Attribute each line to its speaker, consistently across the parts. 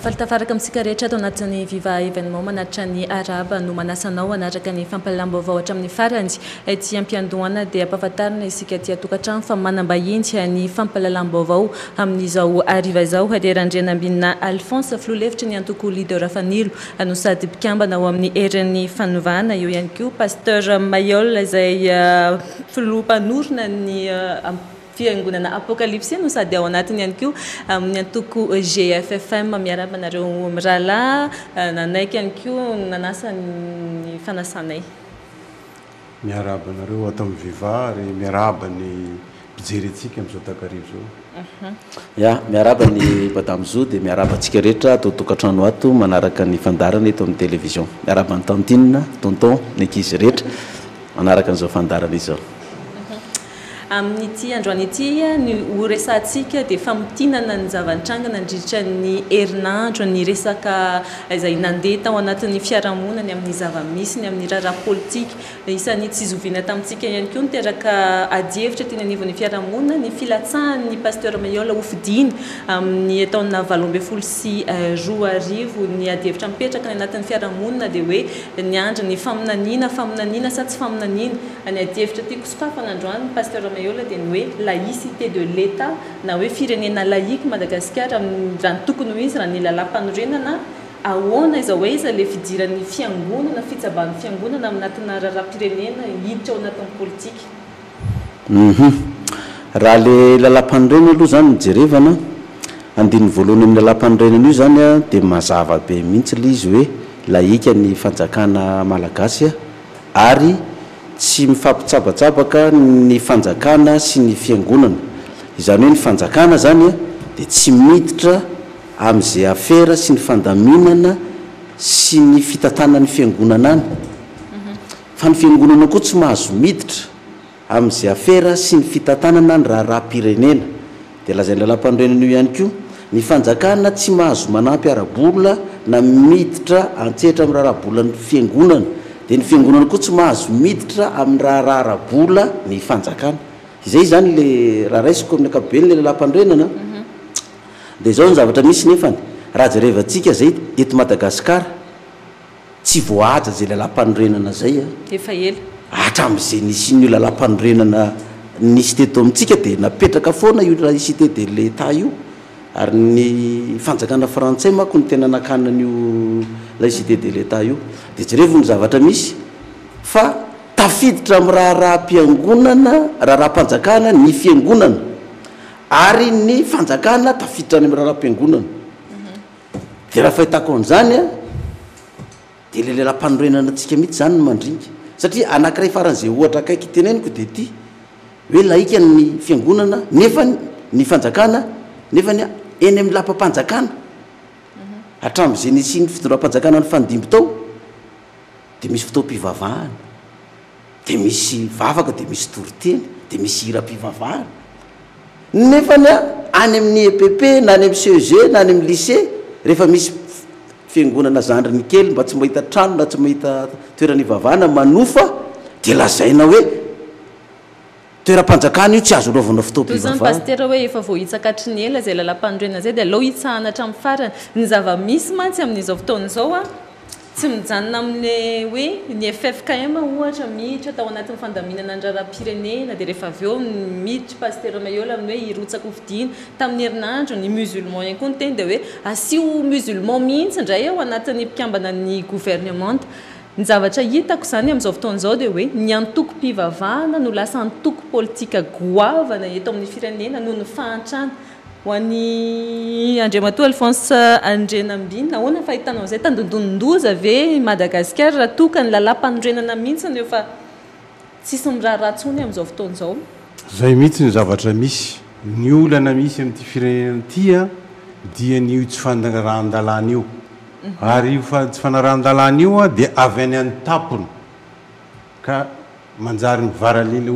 Speaker 1: Faly tafaraka amintsika rehetra ato anatin'ny Viva Evenement manatitra ny arahaba no manasa anao hanaraka ny fampahalalam-baovao hatramin'ny farany. Ety am-piandohana dia ampahafantarina isika aty an-tokantrano fa manam-bahiny ny fampahalalam-baovao amin'izao hariva izao dia Randrianambinina Alphonse, filoha lefitry ny antoko Leader Fanilo no sady mpikambana ao amin'ny Herin'ny Fanovana. Eo ihany koa Pasteur Mailhol izay filoha mpanorina ny Fiangonana Apokalypsy no sady ao anatiny ihany koa amin'ny antoko GFFM. Miarahaba anareo mirahalahy nanaiky ihany koa nanasa ny fanasanay.
Speaker 2: Miarahaba anareo ato amin'ny Viva ary miarahaba ny mpijery antsika amin'izao takariva izao.
Speaker 3: Ya, miarahaba ny Madame Zo dia miarahaba antsika rehetra ato an-tokantrano ato manaraka ny fandaharana eto amin'ny télévision. Miarahaba an'i Tantine, Tonton, ny ankizy rehetra manaraka an'izao fandaharana izao.
Speaker 1: Amin'ity androany ity, ny ho resahantsika dia famintinana ny zava-nitranga nandritra ny herinandro, ny resaka izay nandeha tao anatin'ny fiarahamonina, ny amin'ny zava-misy, ny amin'ny raharaha politika. Isan'ny tsy zoviana tamintsika ihany koa niteraka adihevitra teny anivon'ny fiarahamonina ny filatsahan'ny Pasteur Mailhol hofidiana amin'ny taona 2018. Ny adihevitra mipetraka any anatin'ny fiarahamonina dia hoe niandry ny faminaniana, faminaniana sa tsy faminaniana? Ny adihevitra tiako sokafana androany Pasteur Mailhol dia ny hoe laïcité de l'Etat na hoe firenena laïque Madagasikara raha ny tokony ho izy, raha ny lalàmpanorenana, ahoana izao hoe iza ilay fidiran'ny fiangonana, fitsabahan'ny fiangonana aminatina raharaham-pirenena hiditra ao anatin'ny politika?
Speaker 3: Hum. Raha le lalàmpanorenana aloha zany no jerevana, andininy voalohany amin'ny lalàmpanorenana io zany dia mazava be mihitsy le izy hoe laïque ny fanjakana malagasy ary tsy mifampitsabatsabaka ny fanjakana sy ny fiangonana. Izany hoe ny fanjakana zany dia tsy miditra amin'izay afera sy ny fandaminana sy ny fitantanan'ny fiangonana any. Fa ny fiangonana koa tsy mahazo miditra amin'izay afera sy ny fitantanana ny raharaham-pirenena. Dia lazain'ny lalàmpanorenana io ihany koa, ny fanjakana tsy mahazo manampy ara-bola na miditra an-tsehatra amin'ny raharaha-bolan'ny fiangonana. Dia ny fiangonana koa tsy mahazo miditra amin'ny raharaha ara-bola ny fanjakana. Izay izany ilay raha raisiko amin'ny ankapobeny ilay lalàmpanorenana. Dia izao ny zavatra misy nefany, raha jerevantsika izay eto Madagasikara, Tsy voahaja izay lalàmpanorenana izay a.
Speaker 1: Efa ela.
Speaker 3: Hatramin'izay nisian'io lalàmpanorenana nisy teto amintsika dia napetraka foana io laïcité de l'Etat io. Ary ny fanjakana frantsay manko no tena nakana an'io laïcité de l'Etat io. Dia jerevo ny zavatra misy fa tafiditra amin'ny raharaham-piangonana, raharaham-panjakana ny fiangonana. Ary ny fanjakana tafiditra any amin'ny raharaham-piangonana. Dia raha fahitako an'izany an, dia ilay lalam-panorenana antsika mihitsy izany no mandringa. Satria anankiray faran'izay ohatra akaiky teneniko dia ity, hoe laika ny fiangonana nefa ny fanjakana nefa ny eny amin'ny lapam-panjakana hatramin'izay nisian'ny fitondram-panjakana nifandimby tao dia misy fotoam-pivavahana. Dia misy vavaka, dia misy toriteny, dia misy hiram-pivavahana. Nefany an, any amin'ny EPP na any amin'ny CEG na any amin'ny lycée, rehefa misy fiangonana zandriny kely mba tsy mahita trano na tsy mahita toerana hivavahana manofa, dia lazaina hoe toeram-panjakana io tsy azo anaovana
Speaker 1: Toy izany
Speaker 3: fotoam-pivavahana.
Speaker 1: Pasitera hoe efa voahitsaka hatry ny ela izay lalàmpanorenana izay dia aleo hitsahana hatramin'ny farany. Ny zava-misy mantsy amin'izao fotoana izao an, Tsy mijanona amin'ilay hoe ny ffkm ohatra miditra tao anatin'ny fandaminana ny raharaham-pirenena dia rehefa avy eo miditra Pasitera Mailhol amin'ny hoe hirotsaka hofidiana. Tamin'ny herinandro ny musulman ihany koa niteny dia hoe asio musulman mihitsy indray ao anatin'ny mpikambana ny governemanta. Ny zavatra hitako izany amin'izao fotoana izao dia hoe ny antokom-pivavahana no lasa antoko politika goavana eto amin'ny firenena noho ny fahantrana. Ho an'i Andriamatoa Alphonse Andrianambinina, ahoana ny fahitanao an'izay? Tandindonin-doza ve i Madagasikara raha toa ka ny lalàmpanorenana mihitsy no efa tsisy miraharaha intsony amin'izao fotoana izao?
Speaker 2: Izay mihitsy ny zavatra misy. Ny olana misy amin'ity firenena ity dia ny io tsy fanarahan-dalàna io. Ary io tsy fanarahan-dalàna io dia avy any an-tampony ka manjary mivaralila,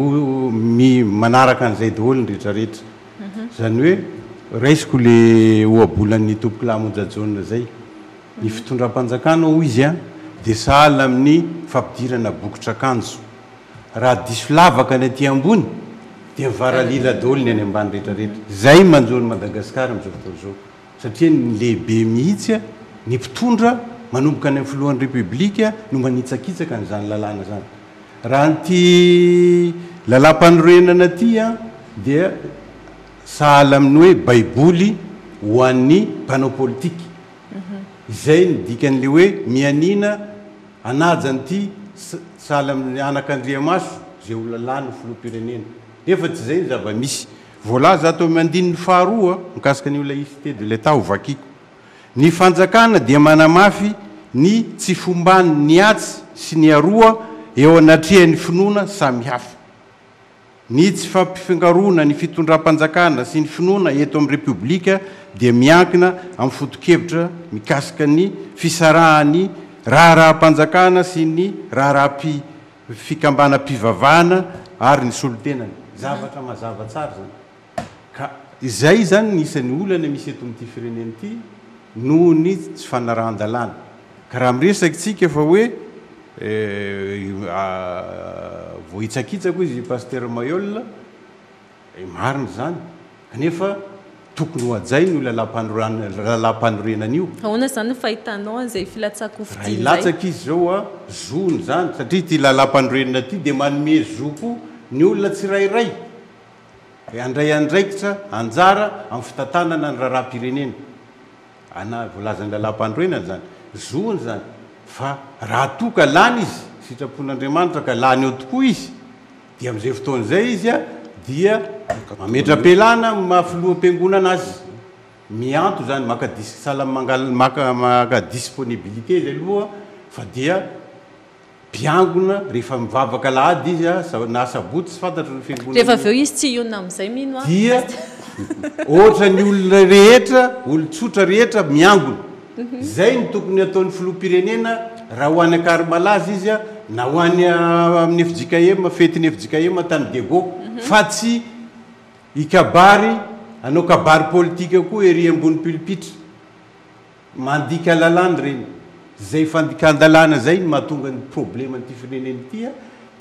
Speaker 2: manaraka an'izay daholo ny rehetrarehetra. Izany hoe raisiko le ohabolan'ny Tompokolahy Monja Jaona zay, ny fitondram-panjakana hoy izy an, dia sahala amin'ny fampidirana bokotr'akanjo, raha diso lavaka ny aty ambony dia mivaralila daholo ny any ambany rehetrarehetra. Zay manjo an'i Madagasikara amin'izao fotoana izao. Satria ny lehibe mihitsy, ny mpitondra, manomboka any amin'ny filohan'ny Repoblika no manitsakitsaka an'izany lalàna izany. Raha an'ity lalàmpanorenana ity dia sahala amin'ny hoe baiboly ho an'ny mpanao politika. Izay no dikan'ilay hoe mianiana hanaja an'ity sahala amin'ny anakandriamaso izay olona lany ho filoham-pirenena. Nefa tsy izay ny zava-misy. Voalaza ato amin'ny andininy faharoa mikasika an'io laïcité de l'Etat ho vakiko. Ny fanjakana dia manamafy ny tsy fombany ny atsy sy ny aroa eo anatrehan'ny finoana samihafa. Ny tsy fampifangaroana ny fitondram-panjakana sy ny finoana eto amin'ny Repoblika dia miankina amin'ny foto-kevitra mikasika ny fisarahan'ny raharaham-panjakana sy ny raharaham-pi fikambanam-pivavahana ary ny solontenany. Zavatra mazava tsara izany. Ka izay izany ny isan'ny olana misy eto amin'ity firenena ity noho ny tsy fanarahan-dalàna. Ka raha miresaka isika fa hoe voahitsakitsaka hoy izy Pasteur Mailhol, Marina izany, kanefa tokony ho hajaina io lalàmpanorenana io.
Speaker 1: Ahoana izany ny fahitanao an'izay filatsahan-kofidiny
Speaker 2: izay? Raha hilatsaka izy izao a, zony izany, satria ity lalàmpanorenana ity dia manome zo koa ny olona tsirairay handray andraikitra, anjara amin'ny fitantanana ny raharaham-pirenena. Ana, voalazan'ny lalàmpanorenana izany, zony izany, fa raha toa ka lany izy, sitrapon'Andriamanitra ka lany eo tokoa izy, Dia amin'izay fotoana izay izy dia mametra-pialana amin'ny maha filoham-piangonana azy. Mianto izany, maka dis, sahala amin'ny mangal, maka, maka disponibilité izy aloha fa dia mpiangona rehefa mivavaka alahady izy na sabotsy tsy fantatro ny fiangonana.
Speaker 1: Rehefa avy eo izy tsy hionona amin'izay mino aho.
Speaker 2: Dia ohatran'ny olona rehetra, olon-tsotra rehetra miangona. Izay no tokony hataon'ny filoham-pirenena raha ho any Ankarimalaza izy na ho any amin'ny fjkm, fetin'ny fjkm tany Diego, fa tsy hikabary, hanao kabary politika koa ery ambony pilipitra. Mandika lalàna ireny. Izay fandikan-dalàna izay no mahatonga ny probleman'ity firenena ity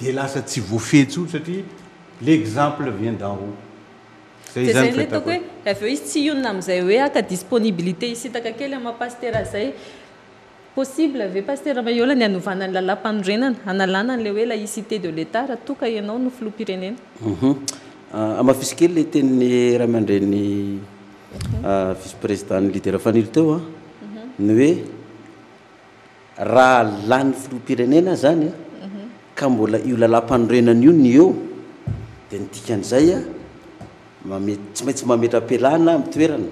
Speaker 2: dia lasa tsy voafehy intsony satria l'exemple vient d'en haut.
Speaker 1: Zay Dia zay ilay ataoko hoe avy eo izy tsy hionona amin'izay hoe haka disponibilité hisintaka kely amin'ny maha pasitera izay. Possible ve Pasitera Maihôla ny hanovana ny lalàmpanorenana, hanalana an'ilay hoe laïcité de l'Etat raha toa ka ianao no filoham-pirenena?
Speaker 3: Hum. Hamafiso kely ilay tenin'ny ray aman-dreny vice président-n'ny leader Fanilo teo an, ny hoe Raha lany filoham-pirenena zany ka mbola io lalàmpanorenana io ny eo dia ny dikan'izay mame- tsy maintsy mametra-pialana amin'ny toerana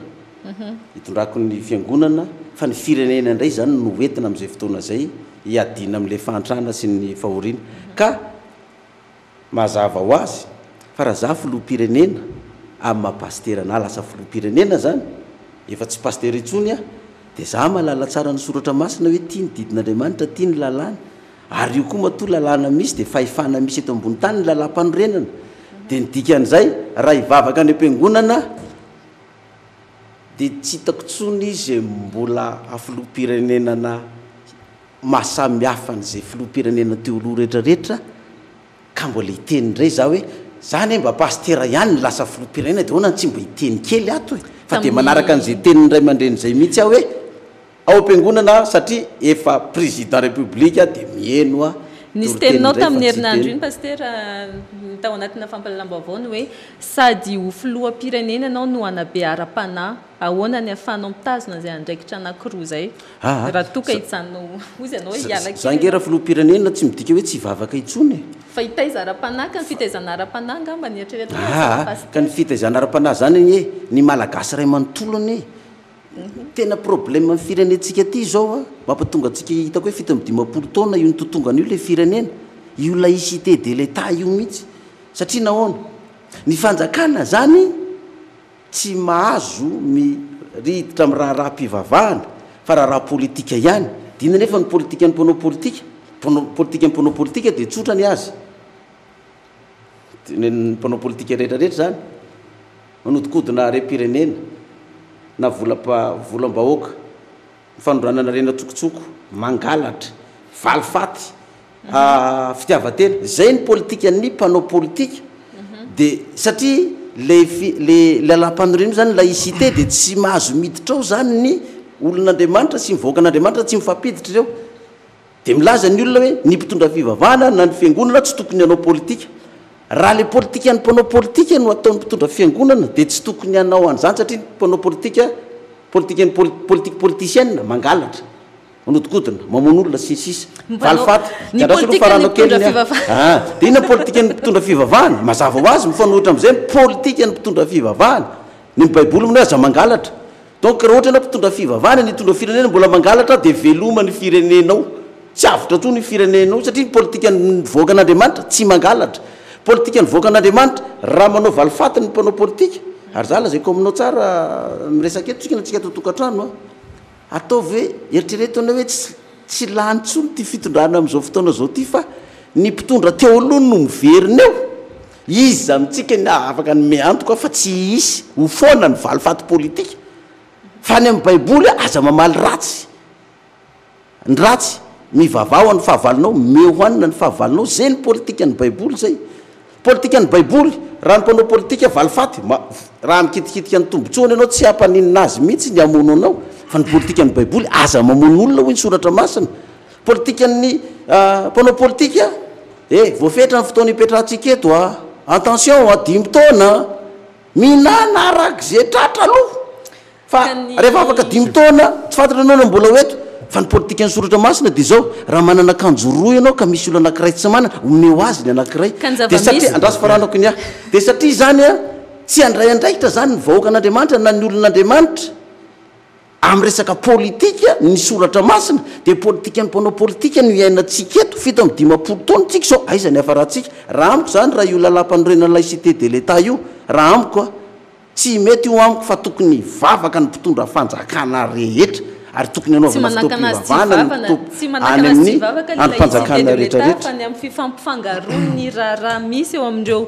Speaker 3: hitondrako ny fiangonana fa ny firenena indray zany no hoentina amin'izay fotoana izay hiadiana amin'ilay fahantrana sy ny fahoriana ka Mazava ho azy fa raha za filoham-pirenena, amin'ny maha pasitera anah lasa filoham-pirenena zany, efa tsy pasitera intsony aho, dia za mahalala tsara ny soratra masina hoe tia ny didin'Andriamanitra, tia ny lalàna, ary io koa matoa lalàna misy dia fahefana misy eto ambony tany ny lalàm-panorenana, dia ny dikan'izay raha hivavaka any am-piangonana dia tsy hitako intsony izay mbola hafiloham-pirenenana maha samy hafa an'izay filoham-pirenena teo aloha rehetra rehetra ka mbola hiteny indray za hoe za anie mba pasitera ihany no lasa filoham-pirenena dia ahoana no tsy mba hiteny kely ato e! Fa dia manaraka an'izay tenin'ny ray aman-dreny izay mihitsy aho hoe ao am-piangonana aho satria efa président république aho dia miheno aho
Speaker 1: Nisy
Speaker 3: toriteny
Speaker 1: teninao
Speaker 3: indray fa
Speaker 1: tamin'ny
Speaker 3: tsy
Speaker 1: herinandro
Speaker 3: hiteny.
Speaker 1: iny Pasitera tao anatina fampahalalam-baovao ny hoe sady ho filoham-pirenena ianao no hanabe ara-panahy. Ahoana ny ahafahanao mitazona izay andraikitra anankiroa izay?
Speaker 3: Aa
Speaker 1: Raha toa ka hijanona ho hozy ianao, hiala
Speaker 3: Za
Speaker 1: kely
Speaker 3: ange
Speaker 1: ianao.
Speaker 3: raha filoham-pirenena tsy midika hoe tsy hivavaka intsony e.
Speaker 1: Fa hitaiza ara-panahy ka ny fitaizana ara-panahy angamba ny eritreretinao
Speaker 3: Aa
Speaker 1: Pasitera.
Speaker 3: ka ny fitaizana ara-panahy zany anie ny Malagasy iray manontolo anie tena problème ny firenentsika aty izao a, mampatonga antsika hitako hoe 57 taona io nitotongana io le firenena, io laïcité de l'Etat io mihitsy, satria nahoana? Ny fanjakana zany Tsy mahazo miriditra amin'ny raharaham-pivavahana fa raharaha politika ihany. Dia inona anefa ny politikan'ny mpanao politika? Mpanao politikan'ny mpanao politika dia tsotra ny azy. Ny mpanao politika rehetra rehetra izany, manodikodina harem-pirenena na volam-pa- volam-bahoaka, fanondranana harena an-tsokotsoko, mangalatra, valifaty. Fitiavan-tena, zay ny politikan'ny mpanao politika, de satria le fi, le lalàmpanorenana io zany, laïcité, dia tsy mahazo miditra ao zany ny olon'Andriamanitra sy ny vahoakan'Andriamanitra, tsy mifampiditra ireo. Dia milaza ny olona hoe ny mpitondra fivavahana na ny fiangonana tsy tokony hanao politika. Raha le politikan'ny mpanao politika no ataon'ny mpitondra fiangonana dia tsy tokony hanao an'izany satria ny mpanao politika, politikan'ny poli, politique politicienne, mangalatra. Manodikodina, mamono olona, sy ny sisa. Valifaty.
Speaker 1: Ny
Speaker 3: Dia andraso aloha
Speaker 1: politikan'ny
Speaker 3: faranako kely
Speaker 1: mpitondra
Speaker 3: ny ahy.
Speaker 1: fivavahana.
Speaker 3: Ah, dia inona ny politikan'ny mpitondra fivavahana? Mazava ho azy, mifanohitra amin'izay ny politikan'ny mpitondra fivavahana. Ny ny Baiboly moa hoe aza mangalatra. Donc raha ohatra ianao mpitondra fivavahana, nitondra firenena mbola mangalatra dia veloma ny firenenao. Tsy avotra intsony io firenenao satria ny politikan'ny vahoakan'Andriamanitra tsy mangalatra. Politikan'ny vahoakan'Andriamanitra, raha manao valifaty ny mpanao politika, ary za lazaiko aminao tsara miresaka eto tsika na tsika ato an-tokantrano an. Ataovy hoe, eritrereto anie hoe tsy tsy lany intsony ity fitondrana amin'izao fotoana izao ity fa ny mpitondra teo aloha no miverina eo. Iza amintsika ny afaka hanome antoka fa tsy hisy ho foana ny valifaty politika? Fa any amin'ny baiboly aza mamaly ratsy ny ratsy, mivavaha ho an'ny fahavalonao, omeo hanina ny fahavalonao, zay ny politikan'ny baiboly zay. Politikan'ny baiboly, raha ny mpanao politika valifaty, ma, raha mikitikitika ny tombotsoany ianao tsy hampaninona azy mihitsy ny hamono anao, fa ny politikan'ny baiboly aza mamono olona hoy ny soratra masina. Politikan'ny mpanao politika, eh voafetra ny fotoana ipetrahantsika eto a, attention a, dimy taona a, mihinana arak'izay tratra aloha. Fa rehefa afaka dimy taona, tsy fantatra ianao na mbola ho eto, fa ny politikan'ny soratra masina dia izao, raha manana akanjo roa ianao ka misy olona anankiray tsy manana, omeo azy ny anankiray.
Speaker 1: Ka ny
Speaker 3: Dia satria,
Speaker 1: zava-misy.
Speaker 3: andraso faranako ny ahy, dia satria izany an, tsy handray andraikitra izany ny vahoakan'Andriamanitra na ny olon'Andriamanitra amin'ny resaka politika, ny soratra masina, dia politikan'ny mpanao politika no iainantsika eto, 57 taona tsika izao, aiza ny hafarantsika? Raha amiko izany, raha io lalàmpanorenana laïcité de l'Etat io, raha amiko an, Tsy mety io amiko fa tokony hivavaka ny mpitondra fanjakana rehetra ary tokony
Speaker 1: Tsy
Speaker 3: hanaovana
Speaker 1: manakana azy tsy
Speaker 3: fotoam-pivavahana ny
Speaker 1: hivavana,
Speaker 3: mpitop
Speaker 1: tsy
Speaker 3: any
Speaker 1: manakana azy tsy
Speaker 3: amin'ny
Speaker 1: hivavaka ny laïcité
Speaker 3: andrim-panjakana
Speaker 1: de
Speaker 3: rehetra
Speaker 1: l'Etat
Speaker 3: rehetra.
Speaker 1: fa ny amin'ny fifampifangaroan'ny raharaha misy eo amin'ireo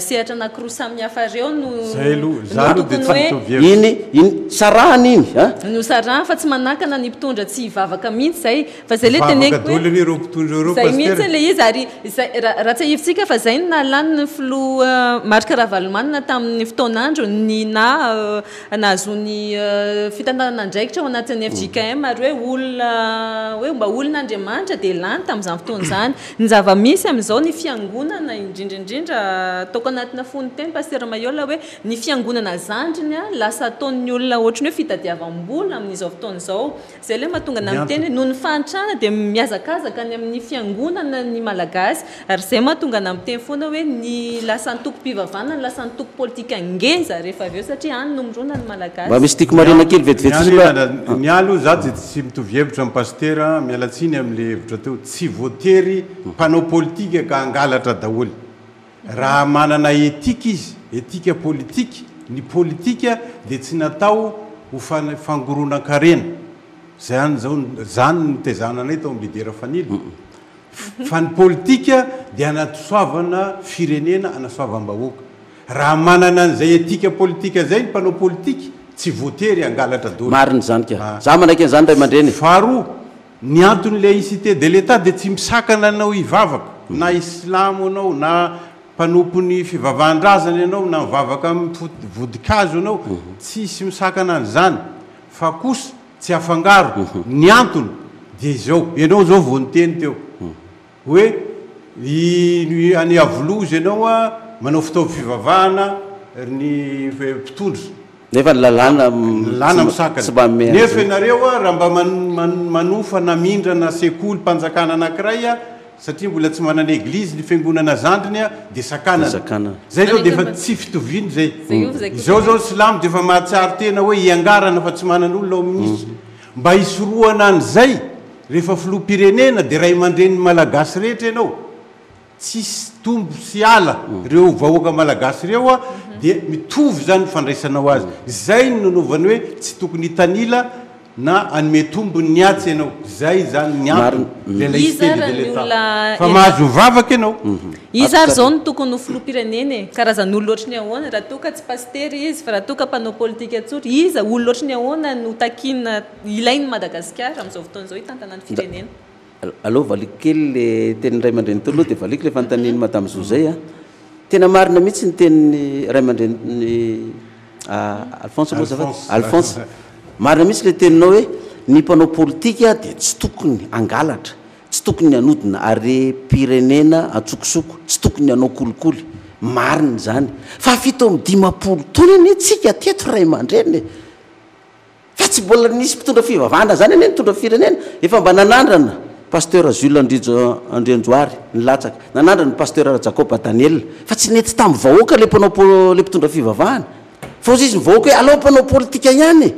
Speaker 1: sehatra anankiroa samihafa ireo no
Speaker 2: Zay aloha,
Speaker 1: no
Speaker 2: za aloha dia
Speaker 1: tokony
Speaker 2: tsy
Speaker 1: hoe
Speaker 2: mitovy hevitra.
Speaker 3: Iny, iny, sarahana iny a!
Speaker 1: no sarahana fa tsy manakana ny mpitondra tsy hivavaka mihitsy izay fa izay ilay
Speaker 2: Mivavaka
Speaker 1: teneniko hoe
Speaker 2: daholo anie ireo mpitondra ireo
Speaker 1: Izay
Speaker 2: Pasitera
Speaker 1: mihitsy
Speaker 2: e.
Speaker 1: ilay izy ary izay raha raha tsiahivintsika fa izay no nahalany ny filoha Marc Ravalomanana tamin'ny fotoan'androny ny naha nahazoany fitantanana andraikitra ao anatin'ny fjkm ary hoe olona hoe mba olon'Andriamanitra dia lany tamin'izany fotoana izany. Ny zava-misy amin'izao ny fiangonana indrindra indrindra ataoko anatina fonon-teny Pasitera Maihol hoe ny fiangonana zandriny lasa ataon'ny olona ohatran'ny hoe fitadiavam-bola amin'izao fotoana izao. Izay ilay mahatonga anah miteny hoe noho ny fahantrana dia mihazakazaka any amin'ny fiangonana ny Malagasy ary izay mahatonga anah miteny foana hoe ny lasa antokom-pivavahana no lasa antoko politika ngeza rehefa avy eo satria any no mirona ny
Speaker 3: Mba
Speaker 1: Malagasy.
Speaker 3: misy tiako marihina kely
Speaker 2: Ny
Speaker 3: vetivety fotsiny
Speaker 2: ahy
Speaker 3: mba.
Speaker 2: ny ahy aloha za dia tsy mitovy hevitra amin'i Pasitera, miala tsiny amin'ilay hevitra teo, tsy voatery mpanao politika ka hangalatra daholo. Raha manana éthique izy, éthique politique, ny politika dia tsy natao ho fangoronan-karena. Zany zao, zany no nitezana anay tao amin'ny Leader Fanilo. Fa ny politika dia anasoavana firenena, anasoavam-bahoaka. Raha manana an'izay éthique politique zay ny mpanao politika, tsy voatery hangalatra daholo.
Speaker 3: Marina izany ka. Za manaiky an'izany ray aman-dreny e.
Speaker 2: Faharoa, Ny anton'ny laïcité de l'Etat dia tsy misakana anao hivavaka, na islamo ianao, na mpanompon'ny fivavahan-drazana ianao, na mivavaka amin'ny vodikazo ianao, tsisy misakana an'izany, fa kosa tsy afangaro, ny antony dia izao, ianao izao vao niteny teo, Hoe i any Iavoloha izy ianao a, manao fitaovam-pivavahana ry ny mpitondra.
Speaker 3: Nefa ny lalàna
Speaker 2: Ny lalàna misakana.
Speaker 3: tsy manome
Speaker 2: Nefa
Speaker 3: an'izay.
Speaker 2: ianareo a, raha mba manofa na mindrana sekolim-panjakana anankiray a, satria mbola tsy manana eglizy ny fiangonana zandriny a, dia sakanana.
Speaker 3: Sakanana.
Speaker 2: Zay zao dia efa tsy fitoviana izay. Izao zao ny silamo dia efa mahatsiaro tena hoe iangarana fa tsy manana olona ao amin'ny. Mba hisorohana an'izay, rehefa filoham-pirenena dia ray aman-drenin'ny Malagasy rehetra ianao, tsisy tombo sy ala ireo vahoaka Malagasy ireo a, dia mitovy izany ny fandraisanao azy. Izay no nanaovany hoe tsy tokony hitanila na hanome tombony ny atsy ianao. Izay izany ny antony, ilay
Speaker 1: Iza
Speaker 2: laïcité
Speaker 1: ary
Speaker 2: de
Speaker 1: ny
Speaker 2: l'Etat.
Speaker 1: olona
Speaker 2: Fa mahazo mivavaka ianao.
Speaker 1: Iza ary izao no tokony ho filoham-pirenena e? Karazan'olona ohatry ny ahoana? Raha toa ka tsy pasitera izy, fa raha toa ka mpanao politika tsotra, iza, olona ohatry ny ahoana no takiana, ilain'i Madagasikara amin'izao fotoana izao hitantana ny firenena?
Speaker 3: Aleo valiko kely le tenin'ny ray aman-dreny teo aloha dia valiko le fanontanian'i Madame Zo zay a. Tena marina mihitsy ny tenin'ny ray aman-drenin'i Alphonse moa azafady? Alphonse. Marina mihitsy ilay teninao hoe ny mpanao politika dia tsy tokony hangalatra, tsy tokony hanodina harem-pirenena antsokosoko, tsy tokony hanao kolikoly. Marina izany. Fa 57 taona anie tsika teto ray aman-dreny e! Fa tsy mbola nisy mpitondra fivavahana zany anie nitondra firenena. Efa mba nanandrana Pasteur Jules Andrijo Andrianjohary nilatsaka, nanandrana Pasteur Rajakoba Daniel fa tsy nety tamin'ny vahoaka le mpanao po le mpitondra fivavahana. Fa hozy izy ny vahoaka hoe alao mpanao politika ihany e!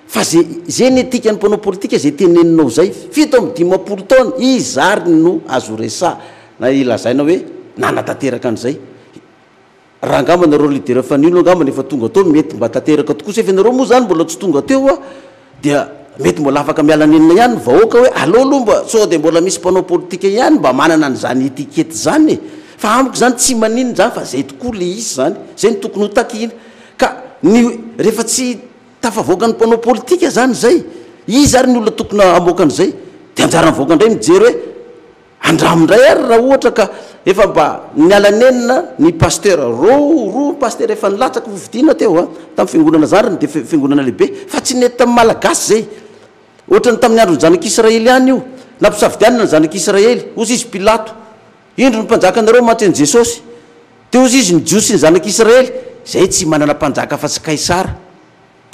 Speaker 3: Fa ze ze ny etikan'ny mpanao politika ze teneninao zay, 57 taona, iza ary no azo resaha na ilazaina hoe nanatanteraka an'izay? Raha angamba nareo leader fanilo angamba efa tonga teo mety mba tanteraka tokoa sauf ianareo moa zany mbola tsy tonga teo a dia mety mbola afaka miala nenina ihany ny vahoaka hoe aleo aloha mba sao dia mbola misy mpanao politika ihany mba manana an'izany etiquette zany e fa amiko zany tsy maninona zany fa zay tokoa le izy zany zay no tokony ho takiana ka ny rehefa tsy tafavoakan'ny mpanao politika zany zay iza ary ny olona tokony hamoaka an'izay dia anjaran'ny vahoaka indray mijery hoe Andramo indray ary raha ohatra ka efa mba niala nenina ny pasteur roa roa pasteur efa nilatsaka ho fidiana teo a, tamin'ny fiangonana zandriny dia fiangonana lehibe fa tsy nety tamin'ny malagasy zay. Ohatran'ny tamin'ny andron'ny zanak'Israely ihany io, nampisafidianina ny zanak'Israely, hozy izy Pilato, indro ny mpanjakanareo mantsy an'i Jesosy. Dia hozy izy ny Jiosy sy ny zanak'Israely, zay tsy manana mpanjaka afa-tsy Kaisara.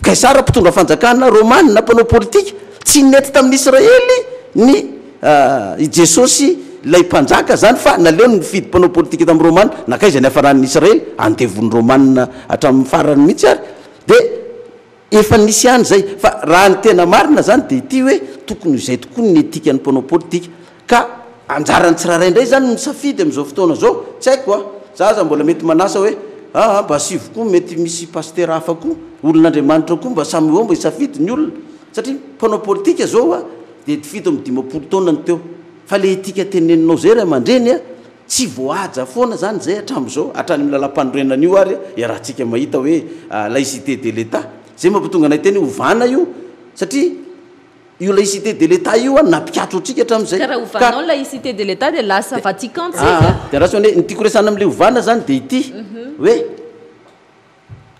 Speaker 3: Kaisara mpitondra fanjakana romana mpanao politika, tsy nety tamin'ny Israely ny i Jesosy ilay mpanjaka zany fa naleony nifidy mpanao politika tamin'ny romana, nankaiza ny hafaran'ny Israely? Andevon'ny romana hatramin'ny farany mihitsy ary dia efa nisy ihany zay fa raha ny tena marina zany dia ity hoe tokony ho izay tokoa ny etikan'ny mpanao politika. Ka anjaran'ny tsirairay indray izany ny misafidy amin'izao fotoana izao, tsy haiko a! Za aza mbola mety manasa hoe aa mba asivo koa mety misy pasitera hafa koa, olon'Andriamanitra koa mba samy eo mba hisafidy ny olona, satria mpanao politika zao a dia 57 taona no teo, fa le etika teneninao zay ray aman-dreny a tsy voahaja foana zany zay hatramin'izao, hatrany amin'ny lalam-panorenana io ary iarahantsika mahita hoe laïcité de l'Etat, zay mampatonga anay teny hoe ovana io satria Io laïcité de l'Etat io an nampikatso antsika hatramin'izay.
Speaker 1: Ka raha ovanao ny laïcité de l'Etat dia lasa Vatican tsika.
Speaker 3: Aa dia andraso anie, ny tiako resahana amin'ilay ovana zany dia ity hoe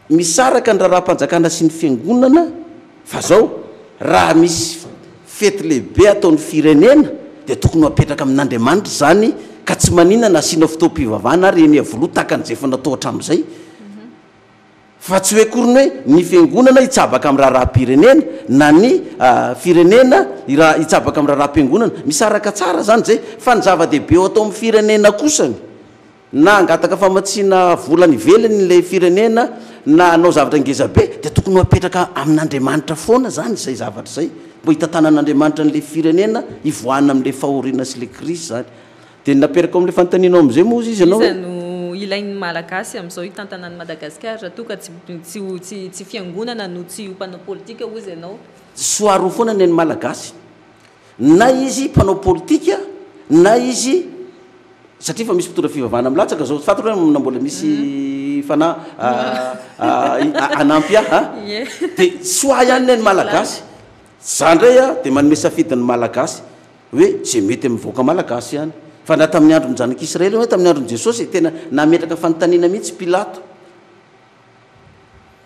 Speaker 3: misaraka ny raharaham-panjakana sy ny fiangonana fa zao raha misy fety lehibe ataon'ny firenena dia tokony ho apetraka amin'Andriamanitra izany ka tsy maninona na asiana fotoam-pivavahana ary eny Iavoloha tahaka an'izay efa natao hatramin'izay. Fa tsy hoe akory ny hoe ny fiangonana hitsabaka amin'ny raharaham-pirenena na ny firenena hitsabaka amin'ny raharaham-piangonana. Misaraka tsara izany izay. Fa ny zava-dehibe ho atao amin'ny firenena kosany, na hangataka famatsiana vola any ivelany ilay firenena na hanao zavatra ngezabe, dia tokony ho apetraka amin'Andriamanitra foana izany izay zavatra izay. Mba hitantanan'Andriamanitra an'ilay firenena hivoahana amin'ilay fahoriana sy ilay krizy izany. Dia ny naperakao amin'ilay fanontanianao amin'izay moa hozy izy ianao
Speaker 1: Iza no ilain'ny Malagasy amin'izao hitantana an'i Madagasikara raha toa ka tsy tsy ho tsy tsy fiangonana no tsy ho mpanao politika hozy ianao?
Speaker 3: Soaroa foana ny an'ny Malagasy. Na izy mpanao politika na izy satria efa misy mpitondra fivavahana milatsaka zao, fantatro hoe na mbola misy fanahy hanampy ahy a! Dia soa ihany ny an'ny Malagasy. Za ndray a dia manome safidy ny Malagasy. Hoe izay mety amin'ny vahoaka malagasy ihany. Fa na tamin'ny andron'ny zanak'Israely hoe tamin'ny andron'i Jesosy, tena nametraka fanontaniana mihitsy Pilato.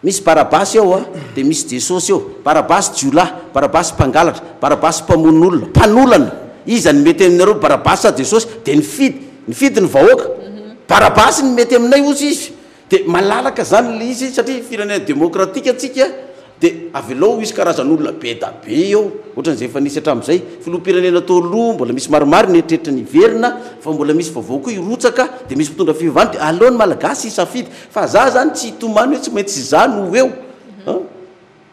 Speaker 3: Misy Barabasy ao a, dia misy Jesosy eo. Barabasy jiolahy, Barabasy mpangalatra, Barabasy mpamono olona, mpanolana. Iza no mety aminareo, Barabasy sa Jesosy? Dia nifidy, nifidy ny vahoaka. Barabasy no mety aminay hozy izy. Dia malalaka izany ilay izy satria firenena demokratika antsika dia avelao hisy karazan'olona be da be eo ohatran'izay efa nisy hatramin'izay. Filoham-pirenena teo aloha mbola misy maromaro ny eritreritra ny hiverina fa mbola misy vaovao koa hirotsaka dia misy mpitondra fivavahana dia aleo ny Malagasy hisafidy fa za zany tsy hitomany hoe tsy maintsy za no ho eo an!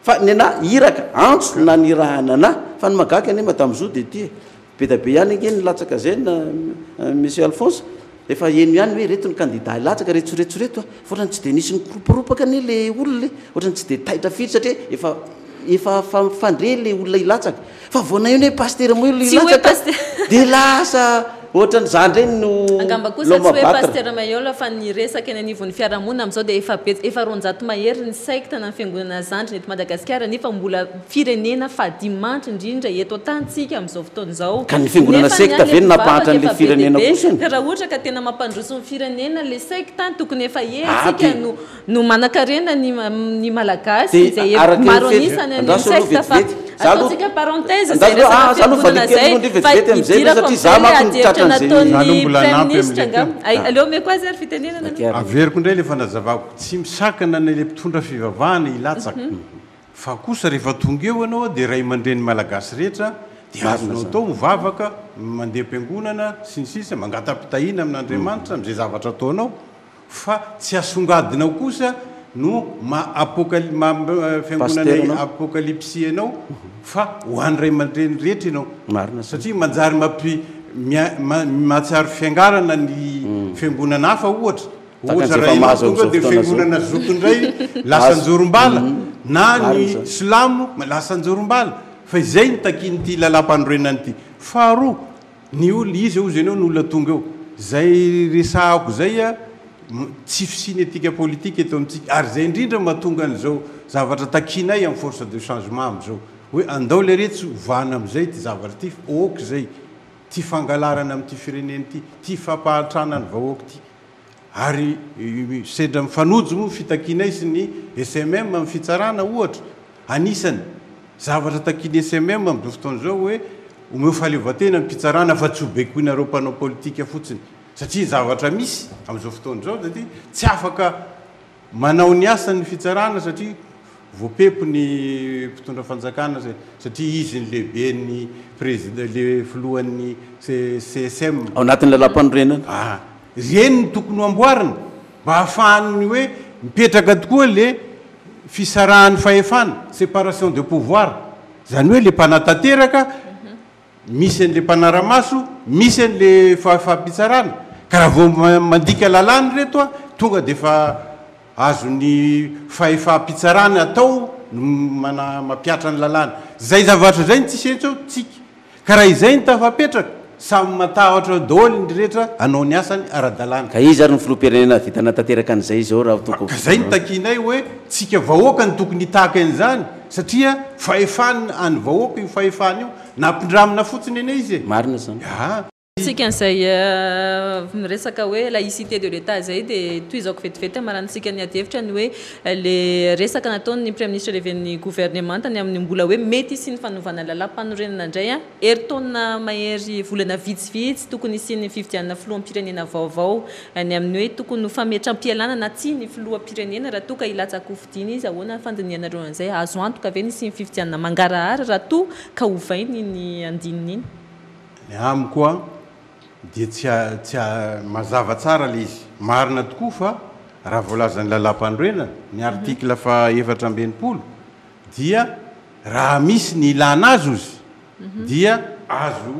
Speaker 3: Fa nenà iraka, antso nanirahana anà. Fa ny mahagaga anie Madame Zo dia ity e. Be da be ihany ange ny latsaka zay na Monsieur Alphonse. Efa heno ihany hoe ireto ny candidat hilatsaka, reto sy reto sy reto a. Fa ohatrany tsy dia nisy nikoroporopoka anie le olona e. Ohatrany tsy dia taitra firy satria efa efa fandre le olona hilatsaka. Fa vao naheno hoe Pasitera Moa io
Speaker 1: le
Speaker 3: hilatsaka dia lasa. Ohatran'ny za ndray no
Speaker 1: Angamba kosa
Speaker 3: l'homme
Speaker 1: tsy
Speaker 3: à
Speaker 1: hoe
Speaker 3: battre.
Speaker 1: Pasitera Maihol fa ny resaka eny anivon'ny fiarahamonina amin'izao dia efa betsaka, efa 200 mahery ny secte na ny fiangonana zandriny eto Madagasikara nefa mbola firenena fadimantry indrindra eto an-tany tsika amin'izao fotoana izao.
Speaker 3: Ka ny fiangonana
Speaker 1: Nefa ny
Speaker 3: secte
Speaker 1: any
Speaker 3: ve no
Speaker 1: mpivavaka
Speaker 3: nampahantra an'ilay
Speaker 1: efa be dia
Speaker 3: firenena
Speaker 1: be.
Speaker 3: kosa?
Speaker 1: Ka raha ohatra ka tena mampandroso ny firenena ilay secte, tokony efa ela
Speaker 3: Ah
Speaker 1: tsika
Speaker 3: dia
Speaker 1: no no manankarena ny ny Malagasy
Speaker 3: dia
Speaker 1: izay
Speaker 3: araka ny
Speaker 1: maro
Speaker 3: fe-
Speaker 1: an'isa any
Speaker 3: andraso aloha
Speaker 1: secte fa
Speaker 3: vetivety. Za aloha
Speaker 1: ataontsika parenthèse izay
Speaker 3: andraso aloha
Speaker 1: resaka
Speaker 3: ah za aloha
Speaker 1: fiangonana
Speaker 3: valiako kely
Speaker 1: izay
Speaker 3: aloha ndry
Speaker 1: fa
Speaker 3: vetivety amin'izay aloha
Speaker 1: idirako
Speaker 3: satria za
Speaker 1: amin'izay ilay
Speaker 3: manko no
Speaker 1: adihevitra
Speaker 3: tratran'izay
Speaker 2: Za aloha
Speaker 1: nataon'ny
Speaker 2: mbola
Speaker 1: Prime
Speaker 2: hanampy
Speaker 1: Ministre
Speaker 2: amin'ilay teo.
Speaker 1: angamba. Ay, aleo omeko azy ary fitenenana aloha.
Speaker 3: Akia.
Speaker 2: Averiko indray ilay fanazavako, tsy misakana an'ilay mpitondra fivavahana hilatsaka. Fa kosa rehefa tonga eo ianao dia ray aman-dreny malagasy rehetra dia
Speaker 3: Marina
Speaker 2: azonao
Speaker 3: izany.
Speaker 2: atao mivavaka, mandeha am-piangonana sy ny sisa, mangata-pitahiana amin'Andriamanitra amin'izay zavatra ataonao fa tsy asongadinao kosa no maha apokal- maha
Speaker 3: Pasitera
Speaker 2: fiangonana
Speaker 3: ianao.
Speaker 2: apokalypsy anao fa ho an'ny ray aman-dreny rehetra ianao.
Speaker 3: Marina izany.
Speaker 2: Satria manjary mampi- mia- ma- mahatsiaro fiangarana ny fiangonana hafa ohatra.
Speaker 3: Tahaka
Speaker 2: Ohatra
Speaker 3: an'izay
Speaker 2: raha
Speaker 3: efa
Speaker 2: ianao
Speaker 3: mahazo
Speaker 2: tonga
Speaker 3: amin'izao
Speaker 2: dia
Speaker 3: fotoana izao.
Speaker 2: fiangonana zoto indray lasa
Speaker 3: Mahazo.
Speaker 2: anjorom-bala na
Speaker 3: Marina
Speaker 2: ny
Speaker 3: izany.
Speaker 2: silamo lasa anjorom-bala fa izay no takian'ity lalàmpanorenana ity. Faharoa, ny olona, iza hozy ianao no olona tonga eo? Izay resahako izay a, tsy fisian'ny etika politika eto amintsika ary izay indrindra no mahatonga an'izao zavatra takianay amin'ny force de changement amin'izao hoe andao leretsy ovana amin'izay ity zavatra ity fa ok izay, ity fangalarana amin'ity firenena ity, ity fampahantrana ny vahoaka ity. Ary sendra mifanojo moa ny fitakianay sy ny smm amin'ny fitsarana ohatra. Anisany zavatra takian'ny smm amin'izao fotoana izao hoe omeo fahaleovantena ny mpitsarana fa tsy ho baikoinareo mpanao politika fotsiny. Satria ny zavatra misy amin'izao fotoana izao dia tsy afaka Manao ny asany ny fitsarana satria voapepo ny mpitondra fanjakana satria izy ny lehiben'ny prezida le filohan'ny CSM.
Speaker 3: Ao anatin'ny lalàmpanorenana.
Speaker 2: Ah, ireny no tokony ho amboarina mba ahafahan'ny hoe mipetraka tokoa le fisarahan'ny fahefana, séparation de pouvoir, izany hoe le mpanatanteraka Misy an'le mpanara-maso, misy an'le fahefam-pitsarana, ka raha vao mandika lalàna ireto a, tonga dia efa azon'ny fahefam-pitsarana atao ny mana- mampihatra ny lalàna. Izay zavatra izay no tsisy eto tsika. Ka raha izay no tafapetraka, samy matahotra daholo ny rehetra hanao ny asany ara-dalàna.
Speaker 3: Ka iza ary ny filoham-pirenena hahavita hanatanteraka an'izay izao raha toa ka ho
Speaker 2: Ka izay no takianay hoe tsika vahoaka no tokony hitaky an'izany satria fahefana an'ny vahoaka io fahefana io. Nampindramina fotsiny anie izy e!
Speaker 3: Marina izany.
Speaker 2: Ya.
Speaker 1: Tsika an'izay miresaka hoe laïcité de l'Etat izay dia tohizako vetivety hamarantsika ny adihevitra ny hoe le resaka nataon'ny Praiminisitra lehiben'ny governemanta ny amin'ny mbola hoe mety hisian'ny fanovana lalàmpanorenana indray herintaona mahery volana vitsivitsy tokony hisian'ny fifidianana filoham-pirenena vaovao ny amin'ny hoe tokony ho fametram-pialana na tsia ny filoham-pirenena raha toa ka hilatsa-kofidina izy ahoana ny fandinihanareo an'izay azo antoka ve ny hisian'ny fifidianana mangarahara raha toa ka ovainy iny andininy iny?
Speaker 2: Ny amiko an, dia tsy tsy mazava tsara ilay izy. Marina tokoa fa raha voalazan'ny lalàmpanorenana, ny article faha 64 dia raha misy ny ilàna azy ozy dia azo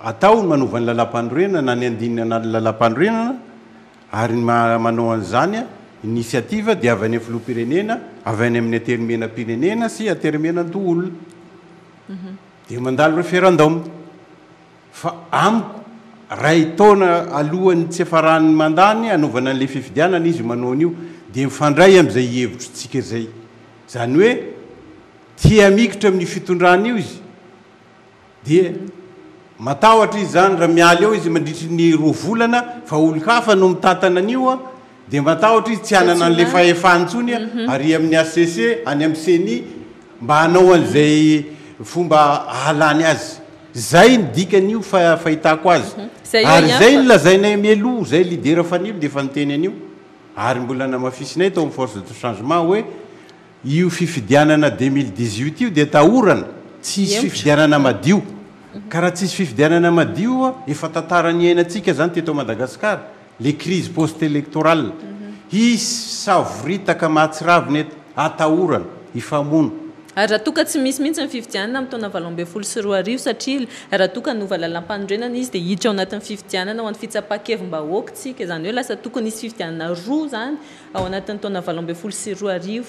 Speaker 2: atao ny manova ny lalàmpanorenana na ny andininy anatin'ny lalàmpanorenana ary ny manao an'izany initiative dia avy any amin'ny filoham-pirenena, avy any amin'ny antenimieram-pirenena sy antenimierandoholona. Dia mandalo referendum. Fa amiko, ray taona alohan'ny tsy hiafaran'ny mandat-ny hanaovana an'ilay fifidianana izy manao an'io, dia mifandray amin'izay hevitritsika izay. Izany hoe tia mikitra amin'io fitondrana io izy. Dia matahotra izy izany raha miala eo izy mandritry ny roa volana fa olon-kafa no mitantana an'io an, dia matahotra izy tsy hanana an'ilay fahefana intsony ary amin'ny HCC, any amin'ny ceni mba hanao an'izay fomba ahalany azy. Izay ny dikan'io fahitako azy. Ary izay no lazainay mialoha, izay leader Fanilo dia efa niteny an'io ary mbola namafisinay tao amin'ny force de changement hoe Io fifidianana 2018 io dia atahorana tsy hisy fifidianana madio. Ka raha tsisy fifidianana madio, efa tantara niainantsika zany teto Madagascar, le crise post électorale. Hisy savoritaka mahatsiravina eto, atahorana, hifamono.
Speaker 1: Ary raha toa ka tsy misy mihitsy ny fifidianana amin'ny taona 2018 satria raha toa ka hanova lalàmpanorenana izy dia hiditra ao anatin'ny fifidianana ho an'ny fitsapan-kevim-bahoaka isika, izany hoe lasa tokony hisy fifidianana roa izany ao anatin'ny taona 2018.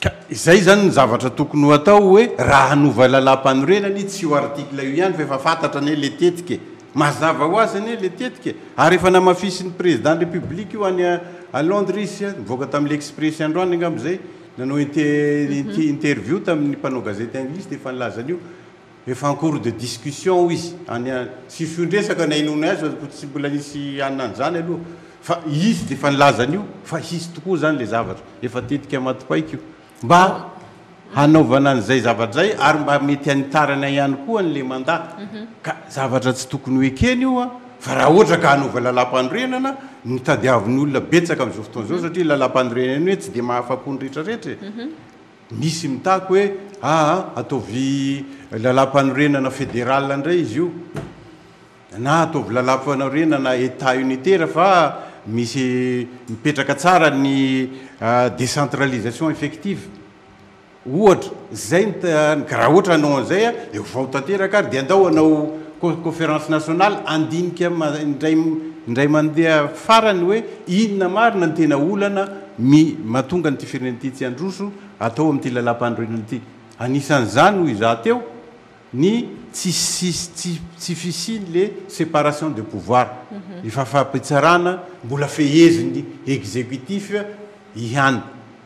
Speaker 2: Ka izay izany ny zavatra tokony ho atao hoe raha hanova lalàmpanorenana izy tsy io article io ihany fa efa fantatra anie le tetika e! Mazava ho azy anie le tetika e! Ary efa namafisin'ny Président République io any à Londres izy, nivoaka tamin'ny L'Express androany angamba izay, nanao interview tamin'ny mpanao gazety anglisy dia efa nilaza an'io. Efa en cours de discussion hoy izy any an, tsy fiondresaka ny hainoanay azy fa tsy mbola nisy hanina an'izany aloha fa izy dia efa nilaza an'io fa hisy tokoa izany ilay zavatra, efa tetika maty paika io mba hanaovana an'izay zavatra izay ary mba mety hanitarana ihany koa an'ilay mandat ka zavatra tsy tokony ho ekena io an, fa raha ohatra ka hanova lalàmpanorenana no tadiavin'ny olona betsaka amin'izao fotoana izao satria lalàmpanorenana io tsy dia mahafa-po ny rehetrarehetra e. Misy mitaky hoe aa ataovy lalàmpanorenana fédéral indray izy io na ataovy lalàmpanorenana Etat unitaire fa misy mipetraka tsara ny décentralisation effective ohatra. Zay ny ka raha ohatra hanao an'izay dia ovao tanteraka ary dia andao hanao conférence nationale handinika indray indray mandeha farany hoe inona marina ny tena olana Mi, mahatonga an'ity firenena ity tsy handroso atao amin'ity lalàmpanorenana ity. Anisan'izany hoy izaho teo ny tsy tsy tsy fisian'le séparation de pouvoir, ny fahafaham-pitsarana mbola fehezin'ny exécutif ihany.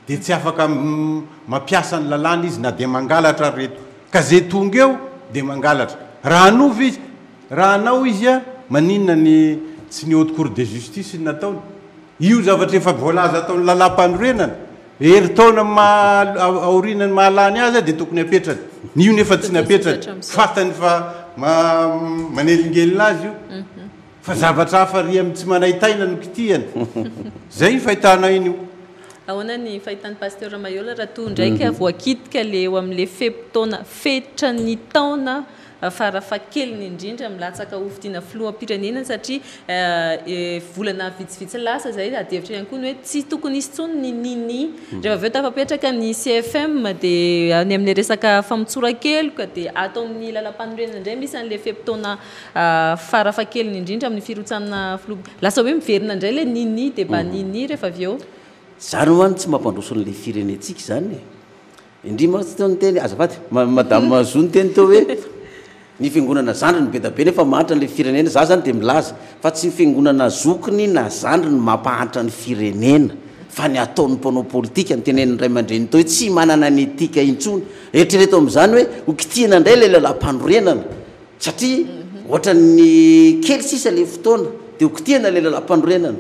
Speaker 2: Dia tsy afaka mampiasa ny lalàna izy na dia mangalatra ary reto. Ka ze tonga eo dia mangalatra. Raha hanova izy, raha hanao izy maninona ny tsy ny haute cour de justice no nataony? Io zavatra efa voalaza tao amin'ny lalàmpanorenana, herintaona aorian'ny mahalany azy dia tokony apetrany. Io nefa tsy napetrany. Fantany fa manelingelina azy io. Fa zavatra hafa ary amin'ny tsy manaintaina no kitihany. Izay ny fahitana iny io.
Speaker 1: Ahoana ny fahitan'i Pasteur Maihol raha toa indray ka voakitika le eo amin'le fe-potoana, fetran'ny taona farafahakeliny indrindra milatsaka hofidiana filoham-pirenena satria volana vitsivitsy lasa izay adihevitra ihany koa ny hoe tsy tokony hisy intsony ny nini. Rehefa avy eo tafapetraka ny CFM dia any amin'ilay resaka famotsoran-keloka dia ato amin'ny lalampanorenana indray misy an'ilay fe-potoana farafahakeliny indrindra amin'ny firotsahana filoha. Lasa hoe miverina indray ilay nini dia mba nini rehefa avy eo.
Speaker 3: Izany ho'a no tsy mampandroso an'ilay firenentsika izany e. Indry mantsy teo niteny, azafady, madame Zo niteny teo hoe ny fiangonana zandriny be da be nefa mahantra an'ilay firenena, za zany dia milaza fa tsy ny fiangonana zokiny na zandriny mampahantra ny firenena fa ny ataon'ny mpanao politika, ny tenenin'ny ray aman-dreny teo hoe tsy manana ny etika intsony, eritrereto amin'izany hoe ho kitihina indray ilay lalam-panorenana. Satria ohatran'ny kely sisa ilay fotoana dia ho kitihana ilay lalam-panorenana.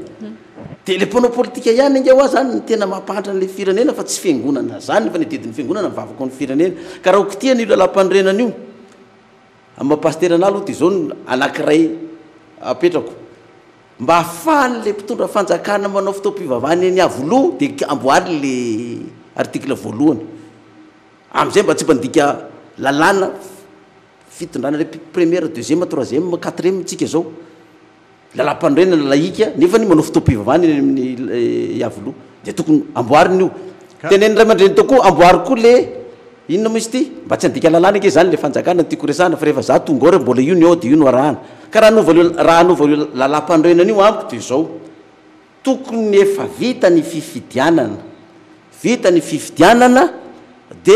Speaker 3: Dia ilay mpanao politika ihany ange hoa zany no tena mampahantra an'ilay firenena fa tsy fiangonana zany fa ny adidin'ny fiangonana mivavaka ho an'ny firenena. Ka raha ho kitihana io lalam-panorenana io, amin'ny maha pasitera anah aloha dia izao no anankiray apetrako, mba ahafahan'ilay mpitondra fanjakana manao fotoam-pivavahana eny Iavoloha dia amboary ilay article voalohany. Amin'izay mba tsy mpandika lalàna fitondrana le première, deuxième, troisième, quatrième tsika zao. Lalam-panorenana laïque nefa ny manao fotoam-pivavahana eny amin'ny Iavoloha. Dia tokony amboarina io. Tenenin'ny ray aman-dreny tao koa amboary koa le inona moa izy ity? Mba tsy handika lalàna ange zany le fanjakana no tiako resahana fa rehefa za tonga ao re mbola io ny ao dia io no arahana. Ka raha hanova io raha hanova io lalam-panorenana io amiko dia zao. Tokony efa vita ny fifidianana. Vita ny fifidianana dia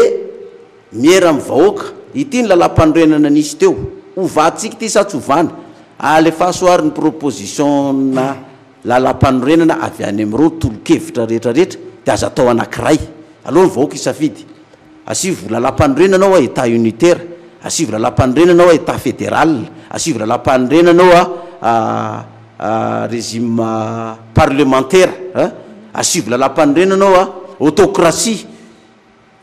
Speaker 3: miera amin'ny vahoaka. Ity ny lalàmpanorenana nisy teo. Ovantsika ity sa tsy ovana? Alefaso ary ny proposition-na lalàmpanorenana avy any amin'ireo tolo-kevitra rehetra rehetra dia aza atao anankiray. Aleo ny vahoaka hisafidy. Asivo lalàmpanorenana ao Etat unitaire, asivo lalàmpanorenana ao Etat fédéral, asivo lalàmpanorenana ao régime parlementaire, asivo lalàmpanorenana ao autocratie,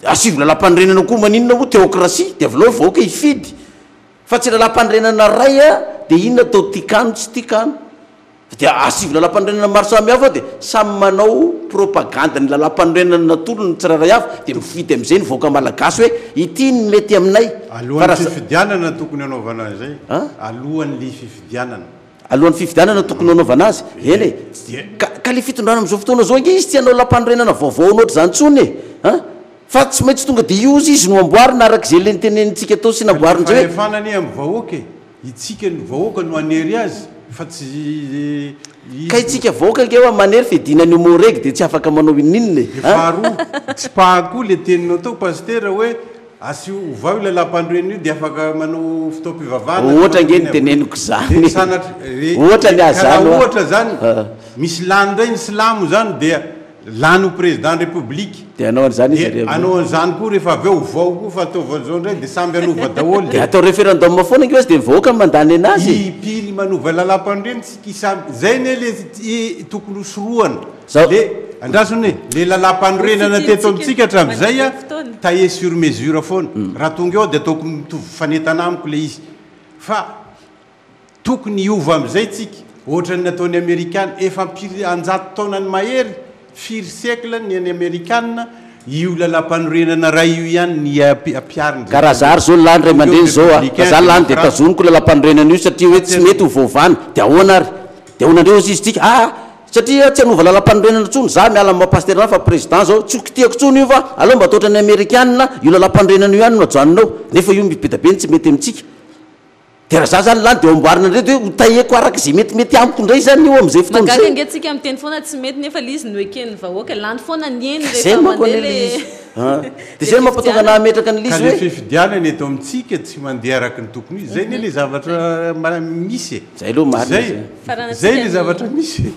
Speaker 3: asivo lalàmpanorenana koa maninona moa théocratie, dia avelao ny vahoaka hifidy, fa tsy lalàmpanorenana ray dia inona atao tikano tsy tikano. Dia asivo lalampanorenana maro samihafa dia samy manao propagande ny lalampanorenana natolony ny tsirairay avy dia mifidy amin'izay ny vahoaka malagasy hoe ity ny mety aminay.
Speaker 2: Alohan'ny fifidianana tokony hanaovana an'izay. Alohan'ny fifidianana.
Speaker 3: Alohan'ny fifidianana tokony hanaovana azy. Eny e. Ka ka le fitondrana amin'izao fotoana izao ange izy tsy hanao lalampanorenana vaovao ohatr'izany intsony e. An? Fa tsy maintsy tonga dia io ozy izy no amboarina araka izay le notenenintsika teo sy
Speaker 2: Ka ny
Speaker 3: namboarin'izay hoe.
Speaker 2: fahefana anie amin'ny vahoaka e. Itsika ny vahoaka no hanery azy fa tsy izy
Speaker 3: Ka itsika vahoaka ange hoa manery fiadiana ny homo reg dia tsy afaka manao inoninona e!
Speaker 2: Dia faharoa, tsipaha koa le teninao tao Pasitera hoe Asio, ovao io lalàmpanorenana io dia afaka manao fotoam-pivavahana ny
Speaker 3: Ohatra ange no
Speaker 2: manodidina
Speaker 3: teneniko izany
Speaker 2: Dia
Speaker 3: e.
Speaker 2: sanatria, re,
Speaker 3: Ohatra ny ahy
Speaker 2: ka raha
Speaker 3: izany hoa.
Speaker 2: ohatra izany, misy lany indray ny silamo izany dia lany ho président république.
Speaker 3: Dia hanao an'izany izy
Speaker 2: Dia
Speaker 3: ary avy eo.
Speaker 2: hanao an'izany koa rehefa avy eo, ovao koa fa ataovy an'izao indray dia samby hanova daholo.
Speaker 3: Dia atao référendum foana ange hozy dia ny vahoaka no mandany anazy e.
Speaker 2: I pily manova lalàmpanorenana tsika samy, zay anie le tokony ho sorohana.
Speaker 3: Zao.
Speaker 2: Le, andraso anie, le lalàmpanorenana teto amintsika hatramin'izay a, taillé sur mesure foana. Raha tonga eo dia ataoko mitovy fanentana amiko le izy. Fa tokony hiova amin'izay tsika, ohatran'ny nataon'ny amerikana, efa am-piry an-jato taonany mahery, firy siècle ny an'ny amerikana, io lalàmpanorenana iray io ihany ny ampihariny.
Speaker 3: Ka raha za ary zao lany ray aman-dreny zao a, raha za lany dia tazoniko io lalàmpanorenana io satria hoe tsy mety ho voavana, dia ahoana ary? Dia ahoana indray hozy izy tsika? Aa! Satria tsy hanova lalàmpanorenana intsony, za miala amin'ny maha pasitera anah fa président zao, tsy ho kitihako intsony io fa aleo mba atao ohatran'ny amerikana, io lalàmpanorenana io ihany no ajanona ao, nefa io be dia be ny tsy mety amintsika. Dia raha za zany lany dia amboarina indray dia hoe ho tahiako araka izay metimety amiko indray izany io amin'izay fotoana
Speaker 1: Mahagaga
Speaker 3: izay.
Speaker 1: ange tsika miteny foana tsy mety nefa le izy no eken'ny vahoaka, lany foana ny eny
Speaker 3: Zay
Speaker 1: rehefa
Speaker 3: manko
Speaker 1: mandeha
Speaker 3: anie
Speaker 1: le
Speaker 3: le izy an! Dia
Speaker 1: le
Speaker 3: zay no mampatonga anah
Speaker 1: fifidianana.
Speaker 3: hametraka an'ilay
Speaker 2: Ka
Speaker 3: izy
Speaker 2: le
Speaker 3: hoe.
Speaker 2: fifidianana eto amintsika tsy mandeha araka ny tokony ho izy, zay anie le zavatra misy e!
Speaker 3: Zay aloha marina
Speaker 2: Zay,
Speaker 3: zay.
Speaker 2: zay
Speaker 1: Faranantsika
Speaker 2: le
Speaker 1: ny
Speaker 2: zavatra misy e!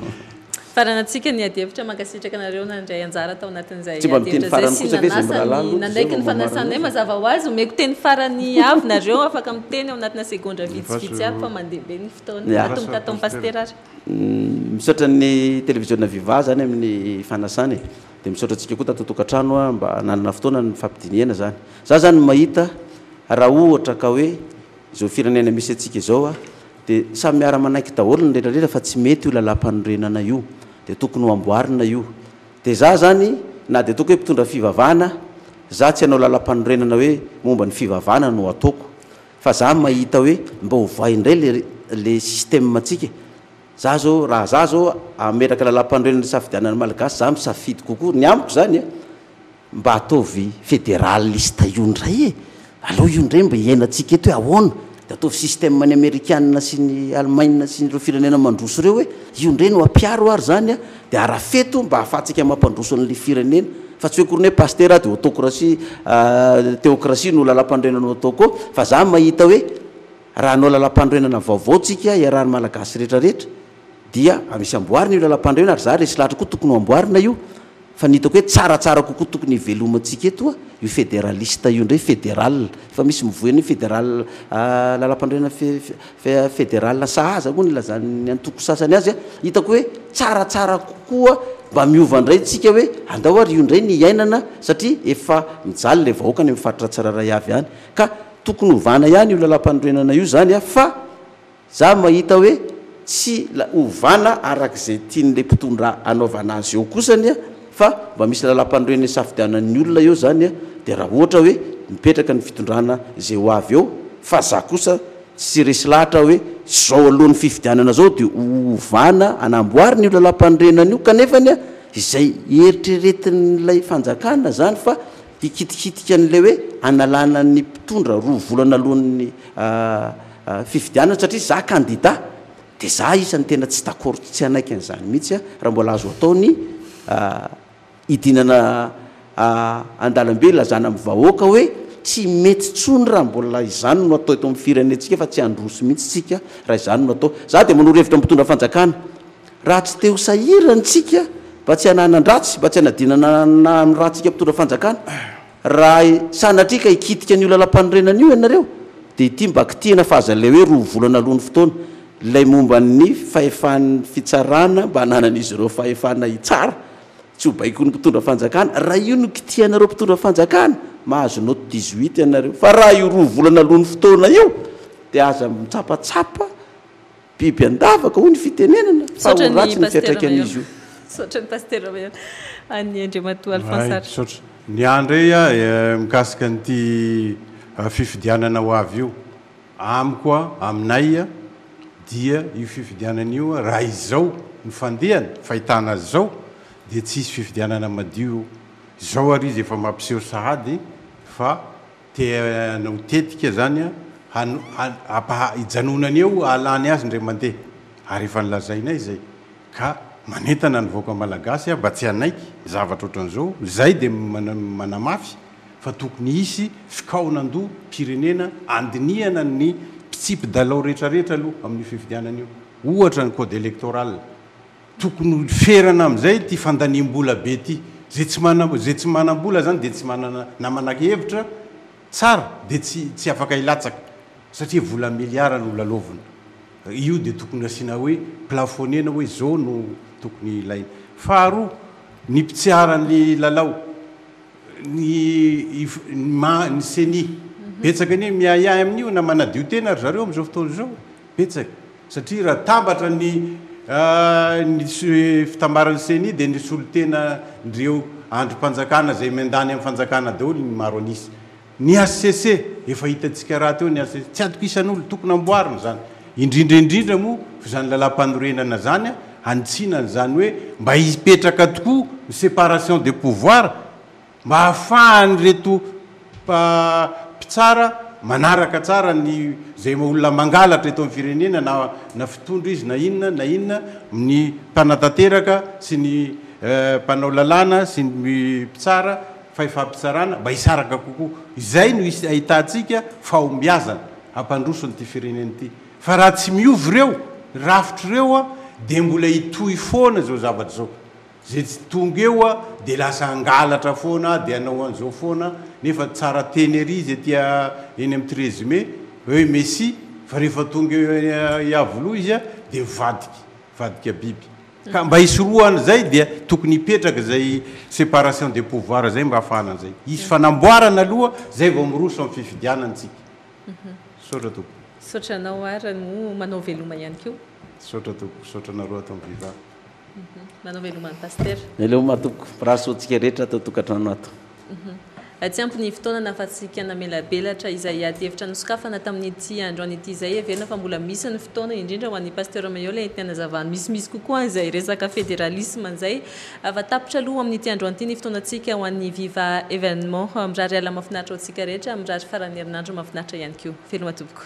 Speaker 1: Faranantsika ny adihevitra, mankasitraka anareo nandray anjara tao anatin'izay
Speaker 3: Tsy mba miteny
Speaker 1: adihevitra izay
Speaker 3: farany
Speaker 1: sy
Speaker 3: kosa ve izay
Speaker 1: nanasa
Speaker 3: mirahalahy
Speaker 1: ny
Speaker 3: aloha dia zay
Speaker 1: nanaiky
Speaker 3: vao
Speaker 1: ny
Speaker 3: mamarana
Speaker 1: fanasanay,
Speaker 3: azy?
Speaker 1: mazava ho azy omeko teny farany avy nareo afaka miteny ao anatina segondra vitsivitsy avy fa mandeha be ny fotoana.
Speaker 3: Ya.
Speaker 1: Atomboka ato amin'ny Pasitera ary.
Speaker 3: Misaotra ny televiziona Viva zany amin'ny fanasana e. Dia misaotra antsika koa tato an-tokantrano mba nanana fotoana nifampidinihana zany. Za zany mahita raha ohatra ka hoe izao firenena misy antsika izao Dia samy miara-manaiky daholo ny rehetra rehetra fa tsy mety io lalàmpanorenana io, dia tokony ho amboarina io. Dia za zany na dia ataoko hoe mpitondra fivavahana, za tsy hanao lalàmpanorenana hoe momba ny fivavahana no ataoko, fa za mahita hoe mba ovay indray le le système ntsika e. Za zao raha za zao hametraka lalàmpanorenana hisafidianana ny malagasy, za misafidy kokoa, ny amiko zany e, Mba ataovy federaliste io indray e! Aleo io indray mba hiainantsika eto hoe ahoana? Dia ataovy système ny amerikana sy ny alemaina sy ireo firenena mandroso ireo hoe io indray no ampiaro ary izany an! Dia arafeto mba ahafahantsika mampandroso an'ilay firenena. Fa tsy hoe akory ny hoe pasitera dia autocratie, théocratie no lalam-panorenana no ataoko eo. Fa za mahita hoe raha hanao lalam-panorenana vaovao tsika iarahan'ny malagasy rehetra rehetra dia misy amboarina io lalam-panorenana ary za resy lahatra koa tokony ho amboarina io. Fa ny hitako hoe tsaratsara kokoa tokony hivelomantsika eto io federaliste io indray, federal, efa misy mivoy an'io federal lalampanorenana federal sahaza moa ny ilazan'ny antoko sasany azy, hitako hoe tsaratsara kokoa mba miova indray tsika hoe andao ary io indray ny hiainana satria efa mijaly ilay vahoaka any amin'ny faritra tsirairay avy any ka tokony hovana ihany io lalampanorenana io zany fa Za mahita hoe tsy ovana araka izay tian'ilay mpitondra hanaovana azy eo kosany a, fa mba misy lalampanorenana isafidianan'ny olona eo zany a, dia raha ohatra hoe mipetraka ny fitondrana izay ho avy eo, fa za kosa tsy resy lahatra hoe zao alohan'ny fifidianana zao dia ovana anamboarina io lalampanorenana io kanefany a izay eritreretin'ilay fanjakana zany fa hikitikitika an'ilay hoe analana ny mpitondra roa volana alohan'ny fifidianana satria za candidat de za isany tena tsy d'accord tsy hanaiky an'izany mihitsy aho raha mbola azo atao ny hidinana an-dalambe hilazana amin'ny vahoaka hoe tsy mety tsony raha mbola izany no atao eto amin'ny firenentsika fa tsy handroso mihitsy tsika raha izany no atao. Za dia manoro hevitra amin'ny mpitondra fanjakana raha tsy te ho sahirana tsika mba tsy hananan-dratsy mba tsy hanadinana ny ratsika mpitondra fanjakana Raha sanatria ka hikitika an'io lalampanorenana io ianareo dia ity mba kitihina fa aza ilay hoe roa volana alohan'ny fotoana, ilay momba ny fahefan'ny fitsarana mba hananan'izy ireo fahefana hitsara, tsy ho baikoin'ny mpitondra fanjakana, raha io no kitihanareo mpitondra fanjakana, mahazo note 18 ianareo, fa raha io roa volana alohan'ny fotoana io dia aza mitsapatsapa Biby an-davaka hoy ny fitenenana fa ho ratsy ny fiantraikan'izy io.
Speaker 1: Misaotra ny Pasitera Mayor an'i Andriamatoa Alphonse
Speaker 2: Ary. Misaotra. Ny ahy indray mikasika an'ity fifidianana ho avy io, amiko, aminay dia io fifidianana io raha izao ny fandehany, fahitana azy izao dia tsy hisy fifidianana madio io. Izao ary izy efa mampiseho sahady fa Te hanao tetika zany an, hijanonany eo hahalany azy indray mandeha. Ary efa nolazainay izay. Ka manentana ny vahoaka malagasy aho mba tsy hanaiky zavatra ohatran'izao. Izay dia manamafy. fa tokony hisy fikaonandoham-pirenena andinihana ny mpitsipi-dalao rehetrarehetra aloha amin'io fifidianana io. Ohatra ny code électoral. Tokony ho ferana amin'izay ity fandaniam-bola be ity. Izay tsy manam, izay tsy manam-bola izany dia tsy manana na manan-kevitra tsara dia tsy tsy afaka hilatsaka satria vola miliara no lalaovina. Io dia tokony asiana hoe plafonner-na hoe izao no tokony ilaina. Faharoa, ny mpitsara ny lalao, ny ny ceni. Betsaka anie miahiahy amin'io na manadio tena ry zareo amin'izao fotoana izao. Betsaka. Satria raha tambatra ny ny fitambaran'ny ceni dia ny solontena ndreo andrim-panjakana izay miandany amin'ny fanjakana daholo ny maro an'isa. Ny hcc, efa hitantsika rahateo ny hcc, tsy atokisan'olona, tokony amboarina izany. Indrindra indrindra moa fa izany lalàmpanorenana izany hanitsiana an'izany hoe mba hipetraka tokoa ny séparation des pouvoirs mba hahafahan'ireto mpitsara manaraka tsara ny izay olona mangalatra eto amin'ny firenena na na fitondra izy na inona na inona ny mpanatanteraka sy ny mpanao lalàna sy ny mpitsara fahefam-pitsarana mba hisaraka kokoa. Izay no ahitantsika fahombiazana hampandroso an'ity firenena ity. Fa raha tsy miova ireo rafitra ireo dia mbola hitohy foana izao zavatra izao. Izay tsy tonga eo dia lasa hangalatra foana dia hanao an'izao foana nefa tsara teny ery izy aty eny amin'ny treize mai hoe Messi fa rehefa tonga eo Iavoloha izy dia mivadika, mivadika biby. Ka mba hisorohana izay dia tokony hipetraka izay séparation des pouvoirs izay mba hahafahana an'izay. Hisy fanamboarana aloha izay vao miroso amin'ny fifidianana isika. Misaotra tompoko.
Speaker 1: Misaotra anao ary no manao veloma ihany koa.
Speaker 2: Misaotra tompoko. Misaotra anareo ato amin'ny Viva.
Speaker 1: Manao veloma an'i Pasitera.
Speaker 3: Veloma tompoko. Mirary soa antsika rehetra ato an-tokantrano ato.
Speaker 1: Tsy ampy ny fotoana nahafahantsika namelabelatra izay ady hevitra nosokafana tamin'ity androany ity izay. Heverina fa mbola misy ny fotoana, indrindra ho an'ny Pasteur Mailhol entiny hanazavany misimisy kokoa an'izay resaka fédéralisme izay. Fa tapitra aloha amin'ity androany ity ny fotoanantsika ho an'ny Viva Evenement. Mirary ala mahafinaritra ho antsika rehetra, mirary faran'ny herinandro mahafinaritra ihany koa. Veloma tompoko.